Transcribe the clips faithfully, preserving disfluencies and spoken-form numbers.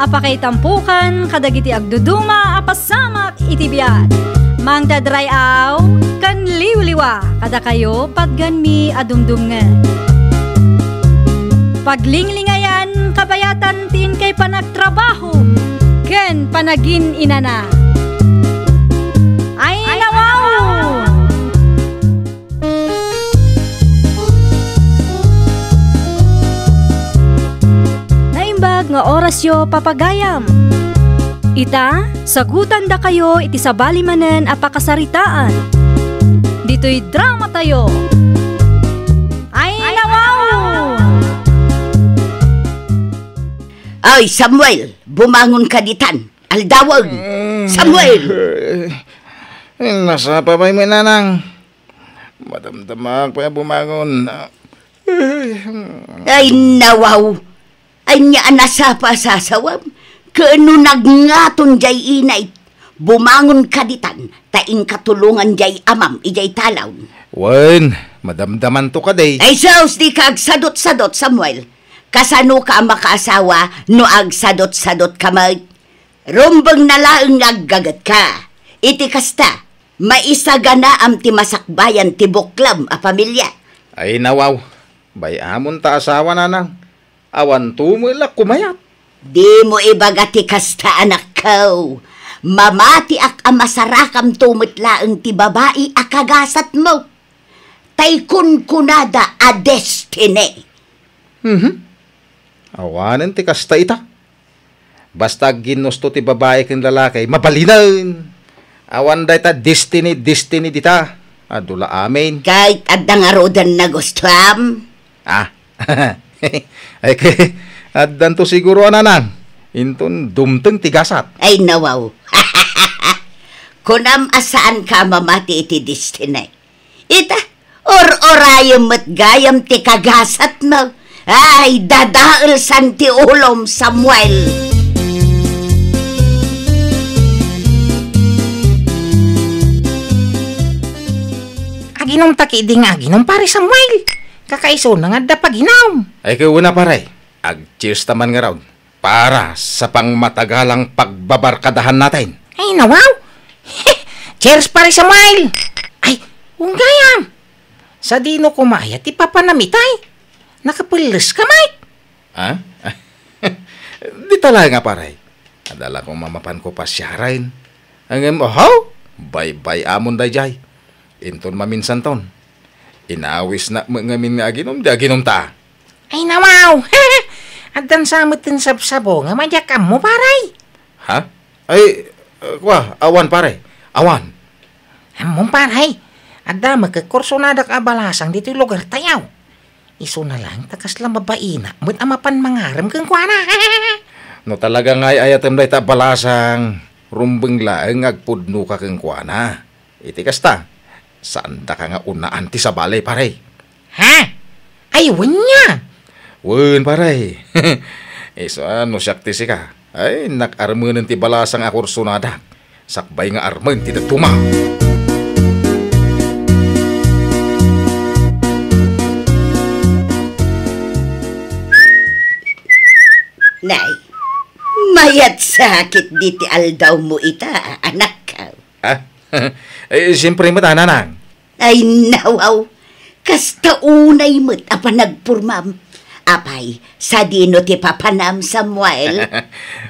Pakaitampukan kadagiti agduduma a pasamak iti biag. Mangted ray-aw ken liwliwa kadakayo patganmi a dumdumngeg. Paglinglingayan kabayatan ti inkay panagtrabaho ken panagin-inana. Ay, nawaw! Naimbag nga orasyo, papagayam. Ita, sagutandakayo iti sabali manen a pakasaritaan. Ditoy dramatayo. Ay, nawaw! Ay, Samuel, bumangon ka ditan. Aldawen. Mm. Samuel! Eh, nasapa pay met, nanang. Madamdamaak pay a bumangon. Ay, nawaw. Ania a nasapa a sasawam? Ken no nagngaton jay inay, bumangon ka ditan, ta inkatulongan jay amam idiay talaw. Wen, madamdamanto kadi. Ay, sus, dika agsadutsadut, Samuel. Kasanoka a makaasawa no agsadutsadutka met? Rumbengna laeng nga aggagetka. Iti kasta, maisaganaam ti masakbayan ti buklem a pamilia. Ay, nawaw. Bay-amon ta asawa, nanang. Awanto met la kumayat. Dimo ibaga ti kasta, anakko. Mamatiak a masarakamto met laeng ti babai a kagasatmo. Tay kunkunada a destiny. Mhm. Awanen ti kasta ita. Basta agginnusto ti babai ken lalaki, mabalinen. Awan dayta destiny, destiny dita. Adu la amin. Ket adda ngaruden nagustuam? Ah. Ay, ke, addanto siguro a nanang. Inton dumteng ti gasat. Ay, nawaw. Kunam a saanka a mamati iti destiny. Ita, ur-urayem met gayam ti kagasatmo. Ay, dadaelsan ti ulom, Samuel. Aginumta ketdi nga aginum, Pare Samuel. Kakaisuna nga adda paginum. Ay, kawena, pare. Ag-cheers ta man ngarud. Para sa pangmatagalang pagbabarkadahan natin. Ay, nawaw! Cheers, Pare Samuel! Ay, unggayam! Sadino koma aya ti papanam itay? Nakapelles ka, Mike? Ha? Dita la nga, pare. Adda la koma mapanko pasiaren. Ngem, oho, baybay-amon daydiay. Inton maminsanton. Inawisna met ngamin nga aginum, di aginumta. Ay, nawaw! Addan sa met ti sabsabo nga madiak ammo, pare. Ha? Ay, uh, kwa, awan, pare. Awan. Ammom, pare. Adda met kursonadak a balasang ditoy lugartayo. Isuna laeng ta kasla mabaina met a mapan mangarem kenkuana. No talaga nga ay-ayatem dayta a balasang, rumbeng laeng nga agpudnoka kenkuana. Iti kasta, saandaka nga unaan ti sabali, pare. Ha? Ay, wen nia? Wen, pare. Isu a, no siak ti sika, ay, innak armenen ti balasang a kursonadak. Sakbay nga armen ti dadduma. Nay, mayat sakit diti aldawmo ita, anakko. Ah, eh, siyempre met, nanang. Ay, nawaw. Kasta unay met a panagpurmam. Apay, sadino ti papanam, Samuel?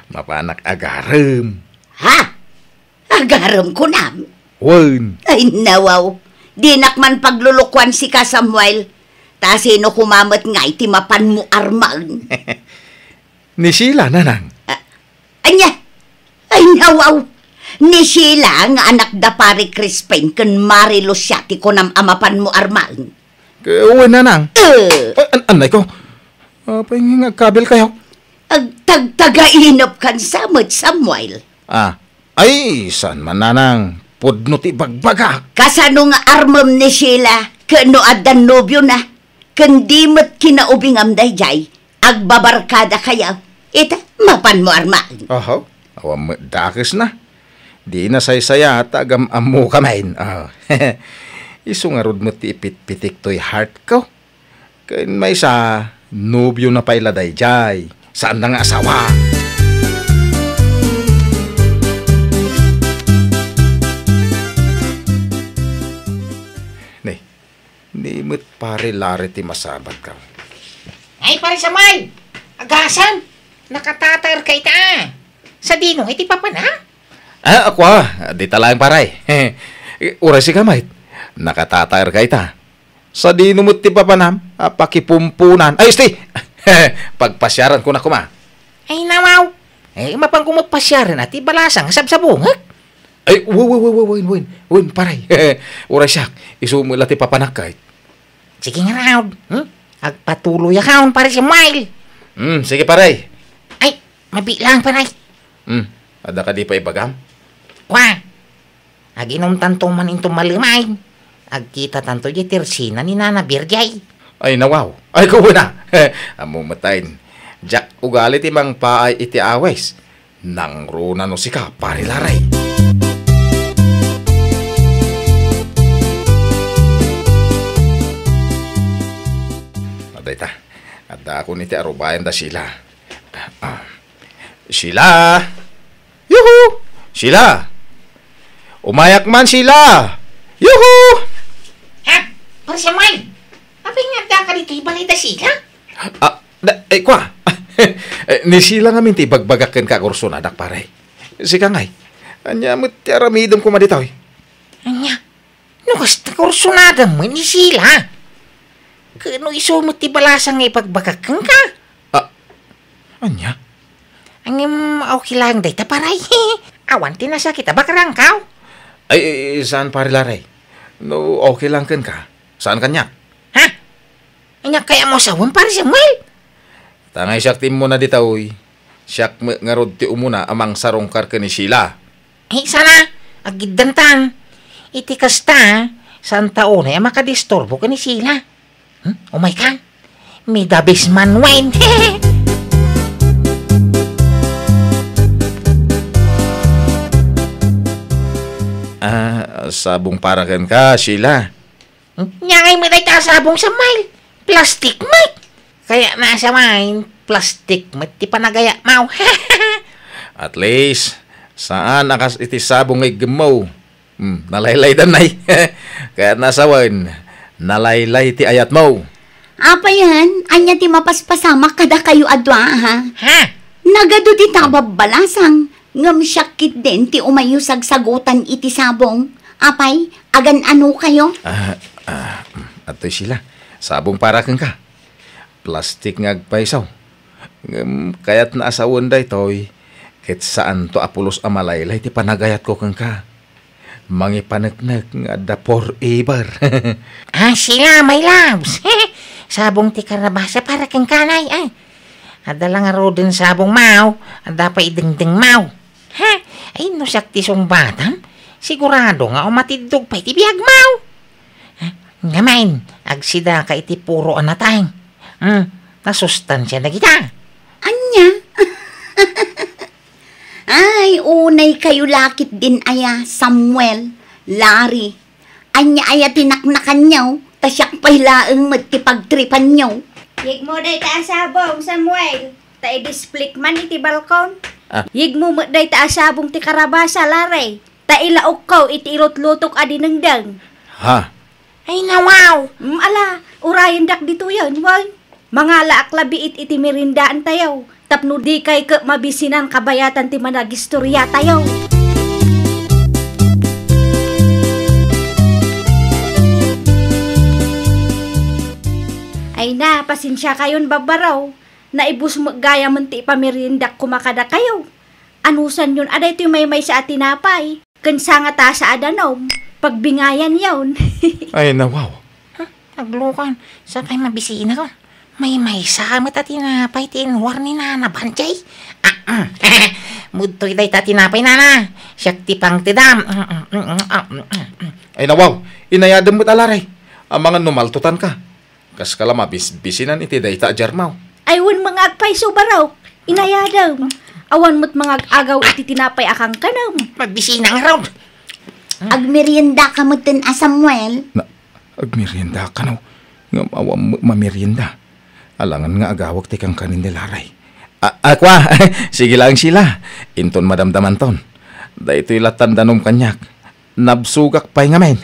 Mapanak agarem. Ha? Agarem kunam? Wen. Ay, nawaw. Dinak man paglulukuan sika, Samuel. Ta sino koma met ngay ti mapanmo armen? Ni Sheila, nanang. Ah, ania? Ay, nawaw! Ni Sheila nga anak da Pari Crispin ken Mari Lucia ti kunam a mapanmo armen. Ke, wen, nanang. Eh. A-, an-, anay ko. Apay nga agkabilkayo? Agtagtagainupkan sa met, Samuel. Ah. Ay, saan man, nanang. Pudno ti bagbagak. Kasano nga armem ni Sheila ken no addan nobiona? Ken di met kinaubingam daydiay? Agbabarkadakayo, ita, mapanmo armen. Aha, awan met dakesna. Di nasaysayat ta agam-ammokamin. Ah. Isu ngarud met ti ipitpitik toy heart ko. Ken maysa, nobiona pay la daydiay. Saanna nga asawa. Pare Larry ti masabatko. Ay, Pare Samuel! Agasam! Nakatataerka ita, a. Sadino iti papanam? Ah, ako, a. Dita laeng, pare. Uray sika met. Nakatataerka ita. Sadino met ti papanam a pakipumpunan? Ay, esti! Pagpasiaranko na koma. Ay, nawaw. Eh, mapanko met pasiaren a ti balasang a sabsabungek. Ay, wen, wen, wen, wen, wen, wen, pare. Uray siak, isu met la ti papanak, kay. Sige ngarud, hmm? Agpatuloyakon, Pare Samuel. Hmm, sige, pare. Ay, mabilang, pare. Hmm, adda kadi pay ibagam? Kua, aginumtanto man inton malemay. Agkitatanto diay tersina ni Nana Birjay. Ay, nawaw. Ay, kubo na. Ammo met, ay. Diak ugali ti mangpaay iti awis. Nangruna no sika, Pare Larry. Adda ita. Addaakon iti arubayan da Sheila. Ah. Sheila! Yuhu! Sheila! Umayak man, Sheila! Yuhu! Ha? Pare Samuel! Apay nga addaka ditoy balay da Sheila? Ah, da, eh, kua. Eh, ni Sheila ngamin ti ibagbagak kenka a kursonadak, pare. Sika ngay, ania met ti aramidem koma ditoy? Ania? No kasta kursonadak met ni Sheila? Ket no isu met ti balasang nga ibagbagak kenka? Ah, ania? Ngem okay lang dayta, pare. Awan ti nasakit a bakrangko. Ay, eh, saan, Pare Larry? No okay lang kenka, saan kaniak? Ha? Ania kayatmo a sawen, Pare Samuel? Ta ngay siak ti immuna ditoy, siak met ngarud ti umuna a mangsarungkar ken ni Sheila. Ay, sana, agiddantan. Iti kasta, saanta unay a makadisturbo ken ni Sheila. Hmm? Umaykan? Midabis man wen. Ah, sabong para kenka, Sheila. Ania ngay met dayta a sabong, Samuel? Plastik met. Kayatna a sawen, plastik met ti panagayatmo. At least, saan a kas iti sabong nga iggemmo. Hmm, nalaylaydan, nay. Kayatna a sawen, nalaylay ti ayatmo. Apayen, ania ti mapaspasamak kadakayo a dua, ha? Ha? Nagadu dita a babbalasang, ngem siak ketdin ti umayyo sagsagutan iti sabong. Apay, agan-anokayo? Ah, ah, adtoy Sheila. Sabong para kenka. Plastik nga agpayso. Ngem kayatna a sawen daytoy, ket saanto a pulos a malaylay ti panagayatko kenka. Mangipaneknek nga adda forever. Ah, Sheila, my loves. Sabong ti karabasa para kenka, nay, ay. Adda la ngaruden sabongmo, adda pay dengdengmo. Ha? Ay, no siak ti sungbatam, sigurado nga umatiddog pay ti biagmo. Ha? Ngamin, agsidaka iti puro a nateng. Hmm, nasustansia dagita. Ania? Ay, unay kayo la ketdin aya, Samuel, Larry. Ania aya ti naknakanyo, ta siak pay laeng met ti pagtripanyo. Yegmo dayta a sabong, Samuel, ta idisplik man iti balkon. Ah. Yegmo met dayta a sabong ti karabasa, Larry, ta ilaokko iti ilutlutok a dinengdeng. Ha? Ay, nawaw! Mm, ala, urayendak ditoyen, wen. Mangalaak labiit iti meriendaantayo, tapno dikay ket mabisinan kabayatan ti managistoriatayo. Ay na, pasensiakayon, babbaro. Naibus met gayamen ti ipameriendak koma kadakayo. Anusanyon a daytoy maymaysa a tinapay ken sangatasa a danum, pagbingayanyon. Ay, nawaw. Hmm, aglukan. Sa pay mabisina ko. Maymaysa met a tinapay ti inruar ni Nana Banjay. Ah, mm. Mudtoy dayta tinapay, Nana. Siak ti pangtedam. Mm, mm, mm, mm, mm, mm. Ay, nawaw. Inayadem met a, Larry. Amangan no maltutanka. Kaska la mabisbisinan iti dayta a jarmo. Ay, wen, mangagpayso, barok. Inayadem. Awan met mangag-agaw iti tinapay a kankanem. Magbisina ngarud. Agmeriendaka metten a, Samuel. Na, agmeriendaka, no? Ngem awan met mamerienda. Alangan nga agawag ti kankanen ni Larry. A, a, kua, sige laeng, Sheila. Inton madamdamanton. Daytoy lattan danum kaniak. Nabsogak pay ngamin.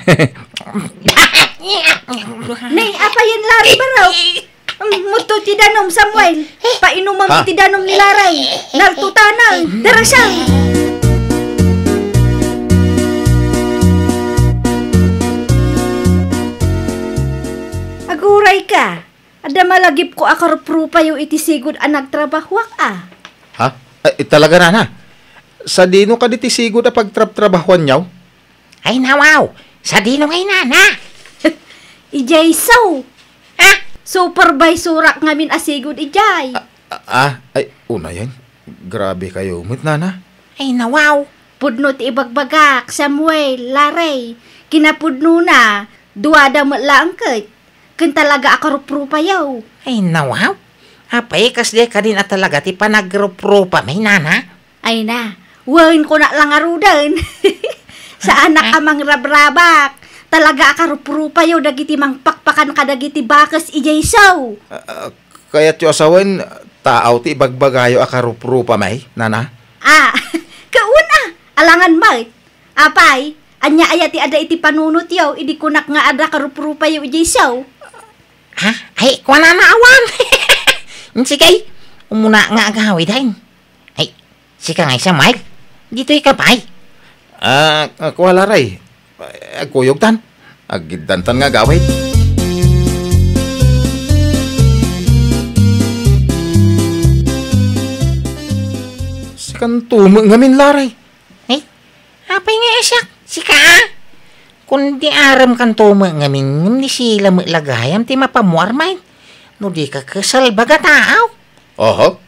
Nay, apayen, Larry, baro? Mm, mudto ti danum, Samuel. Painumam Ha? iti danum ni Larry. Naltutanan. Darasang. Aguray ka. Adda malagipko a karuprupayo iti sigud a nagtrabahuak, a. Ha? Ay, talaga, nana? Sadino kadi ti sigud a pagtrabtrabahuanyo? Ay, nawaw! Sadino ngay, nana? Idiay so. Ha? Supervisorak ngamin a sigud idiay. Ah, ah, ah, ay, unayen. Grabe kayo met, nana. Ay, nawaw! Pudno ti ibagbagak, Samuel, Larry. Kinapudnona, duada met laeng ket. Ken talaga a karuprupayo. Ay, nawaw. Apay, kasdiay kadin a talaga ti panagruprupami, nana? Ay na, wen, kunak la ngaruden. Saanak a mangrabrabak. Talaga a karuprupayo dagiti mangpakpakan kadagiti bakes idiay so. Ah, ah, kayatyo a sawen, taaw ti ibagbagayo a karuprupami, nana? Ah, kaun a, alangan met. Apay, ania aya ti adda iti panunotyo idi kunak nga adda karuprupayo idiay so? Ha? Ay, kuanana awan. Sige, umuna nga agawid, ay. Ay, sika nga, Samuel. Ditoy ka pay. Ah, ah, kuala, Ray. Ay, agkuyogtan. Agiddantan nga agawid. Sikanto met ngamin, Larry. Eh, apay nga isak? Sika, a? Kundi arem kanto met ngamin, ngem ni Sheila met la gayam ti mapamuar met. No di ka, kasalbag a taaw. Oho.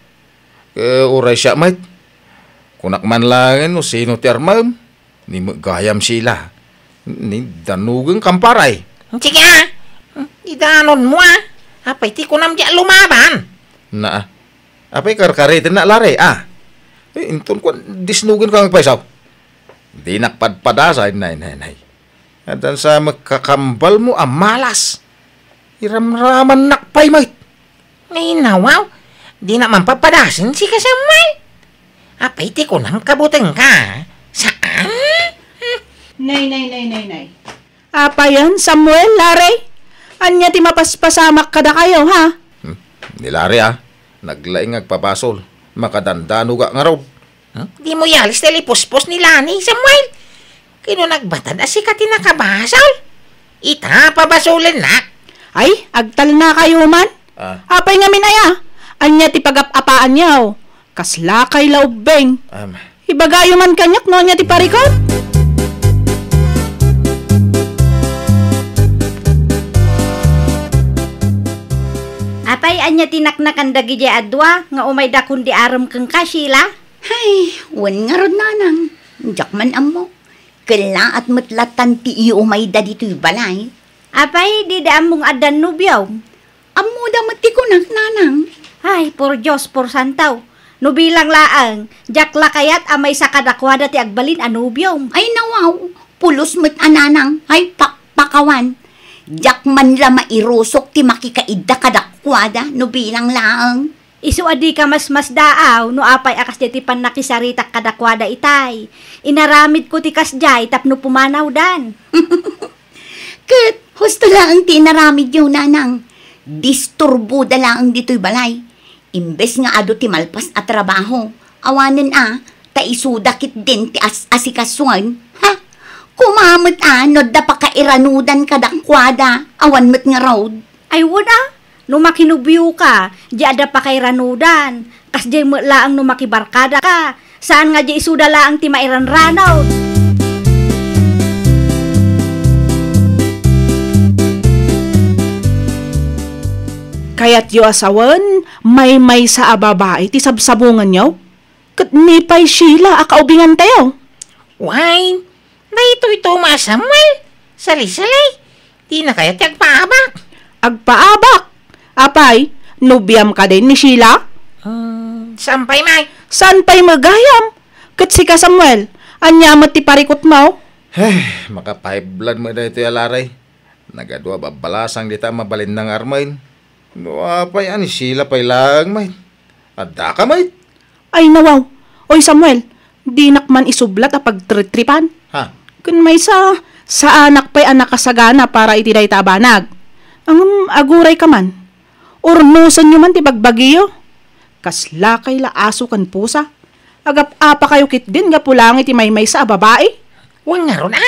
Eh, uray siak met. Kunak man laengen no sino ti armem. Ni met gayam Sheila. Ni danugem kamparay. Sika, a? Idanonmo, a. Apay ti kunam di a lumaban? Naa. Apay karkaritennak, Larry, a? Eh, inton kuan, disnugen ka nga agpayso. Dinak padpadasa, nay, nay, nay. Addan sa met kakambalmo a malas. Iramramannak pay met. Nay, nawaw, dinak man padpadasen, sika, Samuel. Apay ti kunam, kabutengka? Saan? Nay, nay, nay, nay, nay. Apayen, Samuel, Larry? Ania ti mapaspasamak kadakayo, ha? Hmm? Ni Larry, a. Naglaing nga agpabasol. Makadandanogak ngarud. Hmm? Dimo yalis ti lipuspos ni Lani, Samuel. Ket no nagbatad a sika ti nakabasol, ita, pabasolennak. Ay, agtalnakayo man. Ah. Apay ngamin aya? Ania ti pagap-apaanyo? Kaslakay la ubbing. Am. Ibagayo man kaniak no ania ti parikut. Apay, ania ti naknakan dagidiay a dua nga umayda kundi arem kenka, Sheila? Hay, wen ngarud, nanang. Diak man ammo. Kellaat met lattan ti iumayda ditoy balay. Apay, dida ammong addan nobiom? Ammoda met ti kunak, nanang. Ay, por Dios, por santo. No bilang laeng, diak la kayat a maysa kadakuada ti agbalin a nobiom. Ay, nawaw, pulos met a nanang. Ay, pakpakawan. Diak man la mairusok ti makikaidda kadakuada no bilang laeng. Isu a dika masmasdaaw no apay a kasdiay ti pannakisaritak kadakuada itay. Inaramidko ti kasdiay tapno pumanawdan. Ket husto laeng ti inaramidyo, nanang. Disturboda laeng ditoy balay. Imbes nga adu ti malpas a trabaho, awanen a, ta isuda ketdin ti as-asikasuen. Ha? Kumamet a, no adda pakairanudan kadakuada, awan met ngarud. Ay, wen a, no makinubioka, di adda pakairanudan. Kasdiay met laeng no makibarkadaka. Saan nga di isuda laeng ti mairanranaw. Kayatyo a sawen, maymaysa a babai ti sabsabunganyo? Ket ni pay Sheila a kaubingantayo? Wen, daytoy Tomas Samuel, sali-sali. Dina kayat ti agpaabak? Agpaabak? Apay, nobiam kadi ni Sheila? Hmm, saan pay may? Saan pay met gayam? Ket sika, Samuel, ania met ti parikutmo? Heh, makapaiblan met daytoy a Larry. Nagadu a babbalasang dita a mabalinna nga armen. No apay a ni Sheila pay laeng met. Addaka met? Ay, nawaw. Oy, Samuel, dinak man isublat a pagtritripan. Ha? Ken maysa, saanak pay a nakasagana para iti dayta a banag. Ngem aguray ka man. Urnosenyo man ti bagbagiyo. Kasla kay la aso ken pusa. Agap-apakayo ketdin gapu laeng iti maymaysa a babai. Wen ngarud, a?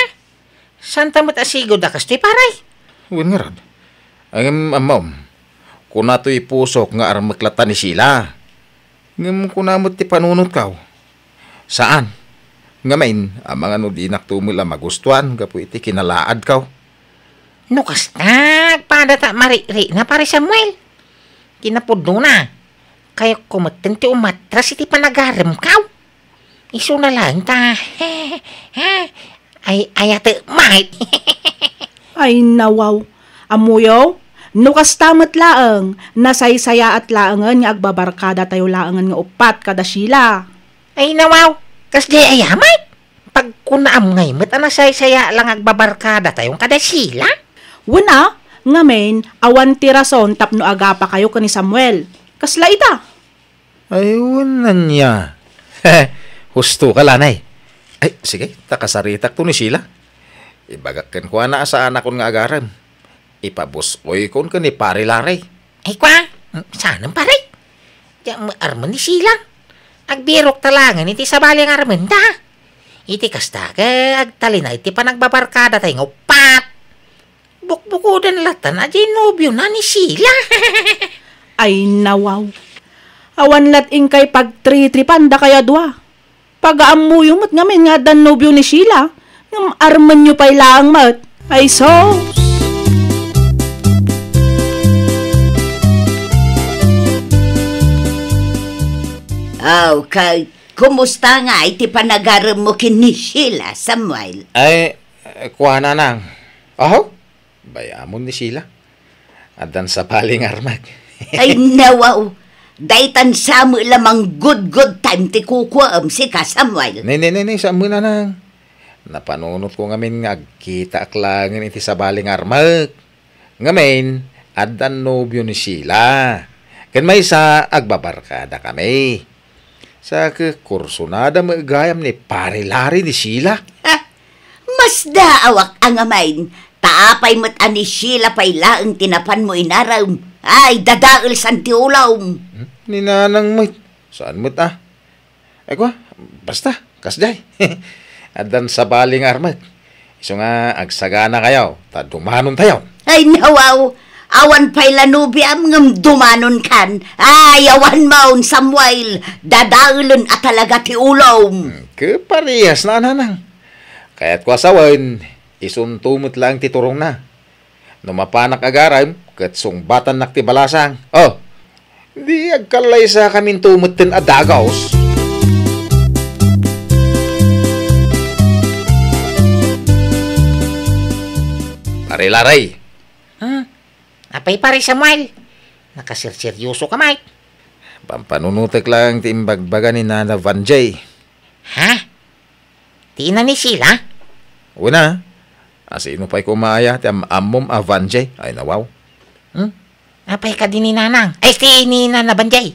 Saanta met a sigud a kastoy, pare? Wen ngarud. Ngem ammom, kuna toy pusok nga armek latta ni Sheila. Ngem kuna met ti panunotko. Saan. Ngamin, amangan no dinakto met la magustuan gapu iti kinalaadko. No kasta, agpadata marikrikna, pare Samuel. Kinapudnona, kayatko metten ti umatras iti panagaremko. Isuna laeng ta, ay, ayatek met. Ay, nawaw. Ammoyo, no kasta met laeng, nasaysayaat laengen nga agbabarkadatayo laengen nga uppat kada Sheila. Ay, nawaw. Kasdiay aya met? Pagkunaam ngay met a nasaysayaat la nga agbabarkadatayo kada Sheila? Wen a, ngamin, awan ti rason tapno agapakayo ken ni Samuel. Kasla ita? Ay, wen ania. Husto ka, lanay. Ay, sige, ta kasaritakto ni Sheila. Ibagak kenkuana a saanakon nga agarem. Ipabus-oykon ken ni Pare Larry. Ay, kua? Mm, saanen, pare? Diak met armen ni Sheila. Agbirokta laengen iti sabali nga armenta. Iti kasta, ket agtalinaed ti panagbabarkadatayo nga uppat. Bukbukoden latta a diay nobiona ni Sheila. Ay, nawaw. Awan lat inkay pagtritripan dakay a dua. Pagaammoyo met ngamin nga addan nobio ni Sheila, ngem armenyo pay laeng met. Ay, sus! Aw, ka-, kumusta ngay ti panagaremmo ken ni Sheila, Samuel? Ay, kuana, nang. Aho? Bay-amon ni Sheila. Addan sabali nga armek. Ay, nawaw. Daytan sa met la manggudgud time ti kukuaem, sika, Samuel. Ne, ne, ne, ne, saan met, nanang. Napanunotko ngamin nga agkitaak laengen iti sabali nga armek. Ngamin, addan nobio ni Sheila. Ken maysa, agbabarkadakami. Sa ket kursonada met gayam ni Pare Larry ni Sheila. Ha? Masdaawak a ngamin, ta apay met a ni Sheila pay laeng ti napanmo inarem? Ay, dadaelsan ti ulom. Hmm? Ni nanang met. Saan met a? Ay, kua, basta, kasdiay. Addan sabali nga armek. Isu nga agsaganakayo, ta dumanontayo. Ay, nawaw, awan pay la nobiam ngem dumanonkan. Ay, awan maon, Samuel, dadaelen a talaga ti ulom. Hmm, ket parehas na, nanang. Kayatko a sawen, isunto met laeng ti turongna. No mapanak agarem, ket sungbatannak ti balasang. Oh, di agkallaysakaminto metten a dagaws. Pare Larry. Hmm? Apay, Pare Samuel? Nakaserseryoso ka, Mike. Pampanunotek laeng ti imbagbaga ni Nana Vanjay. Ha? Ti ina ni Sheila? Wen a. Asino pay koma aya ti am-ammom a Vanjay? Ay, nawaw. Hmm? Apay kadi ni Nanang? Ay, ti ni Nana Vanjay.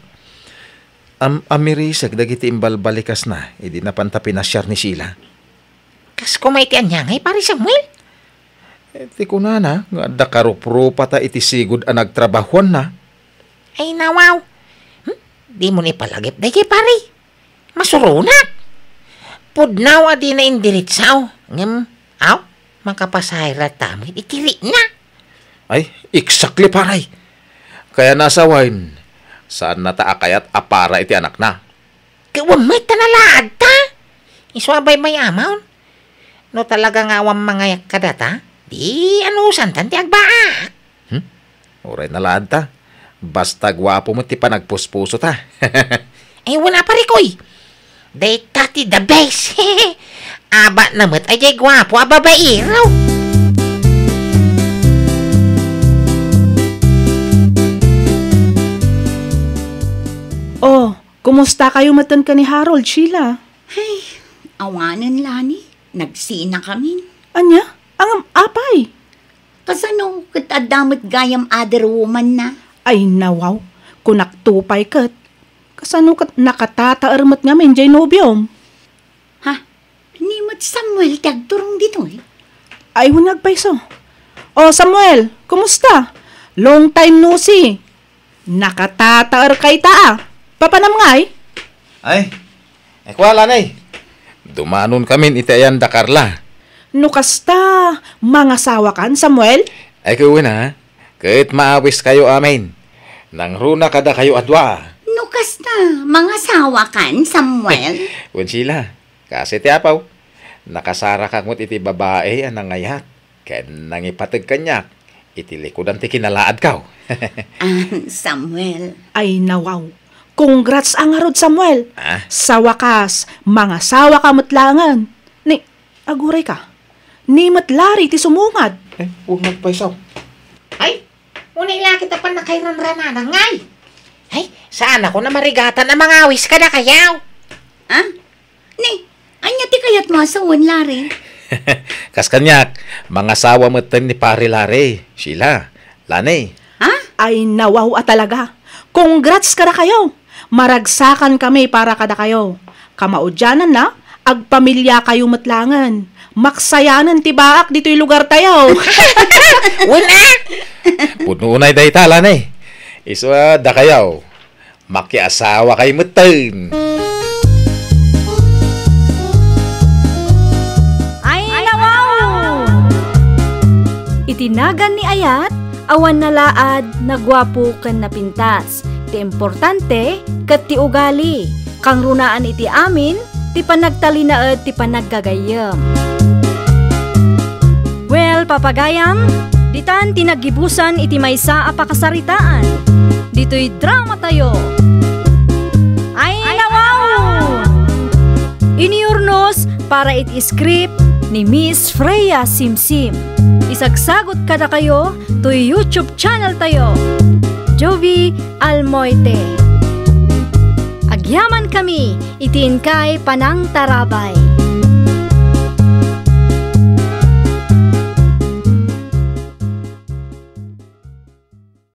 Am-, amirisek dagiti imbalbalikasna idi napanta pinasiar ni Sheila. Kas koma iti ania ngay, Pare Samuel? Eh, ti kunana nga adda karuprupata iti sigud a nagtrabahuanna. Ay, nawaw. Hmm? Dimon ipalagip daydiay, pare. Masuronak. Pudno a dina indiritsaw. Ngem, aw, makapasahir latta met iti rikna. Ay, exactly, pare. Kayatna a sawen, saannata a kayat a para iti anakna. Ket wen met ta nalaadta. Isu a baybay-amon. No talaga nga awan mangayak kadata, di anusantan ti agbaak. Hmm? Uray nalaadta. Basta guapo met ti panagpuspusota. Ay, wen a, parekoy. Dayta ti the best. Abatna met a diay guapo a babaero. Oh, kumustakayo metten ken ni Harold, Sheila? Ay, awanen la ni. Nagsinakamin. Ania? Ngem apay? Kasano ket adda met gayam other woman na? Ay, nawaw. Kunakto pay ket. Kasano ket nakatataer met ngamin diay nobiom? Ha? Ni Samuel ti agturong ditoy. Ay, wen nga agpayso. O, Samuel, kumusta? Long time no see. Nakatataerka ita, a. Papanam ngay? Ay, ay, kua, lanay. Dumanonkamin iti ayan da Carla. No kasta, mangasawakan, Samuel? Ay, wen a. Ket maawiskayo amin. Nangruna kadakayo a dua. No kasta, mangasawakan, Samuel? Wen, Sheila, kas iti apaw, nakasarakak met iti babai a nangayat ken nangipateg kaniak iti likudan ti kinalaadkaw. Ah, Samuel. Ay, nawaw. Congrats a ngarud, Samuel. Ah? Sa wakas, mangasawaka met laengen. Ni, agurayka. Ni met Larry ti sumungad. Eh, wen nga agpayso. Ay, unay la kita pannakairanrananan ngay. Ay, saan ako namarigatan a mangawis kadakayaw? Ah? Ni, ania ti kayatmo a sawen, Larry? Kas kaniak, mangasawa metten ni Pare Larry, Sheila, lanay. Ha? Ay, nawaw a talaga. Congrats kadakayo. Maragsakankami para kadakayo. Kamaudiananna, agpamiliakayo met laengen. Maksayanen ti baak ditoy lugartayo. Wen a! Pudno unay dayta, lanay. Isu a dakayo. Makiasawakay metten. Ay, nawaw! Iti nagan ni Ayat, awan nalaad, naguapo ken napintas. Ti importante, ket ti ugali. Kangrunaan iti amin, ti panagtalinaed ti panaggagayyem. Well, papagayam, ditan ti naggibusan iti maysa a pakasaritaan. Ditoy dramatayo. Ay, nawaw! Iniyurnos para iti script ni Miss Freya Simsim. Isagsagot kadakayo toy YouTube channel tayo, Jovie Almoite. Agyaman kami iti inkay panangtarabay.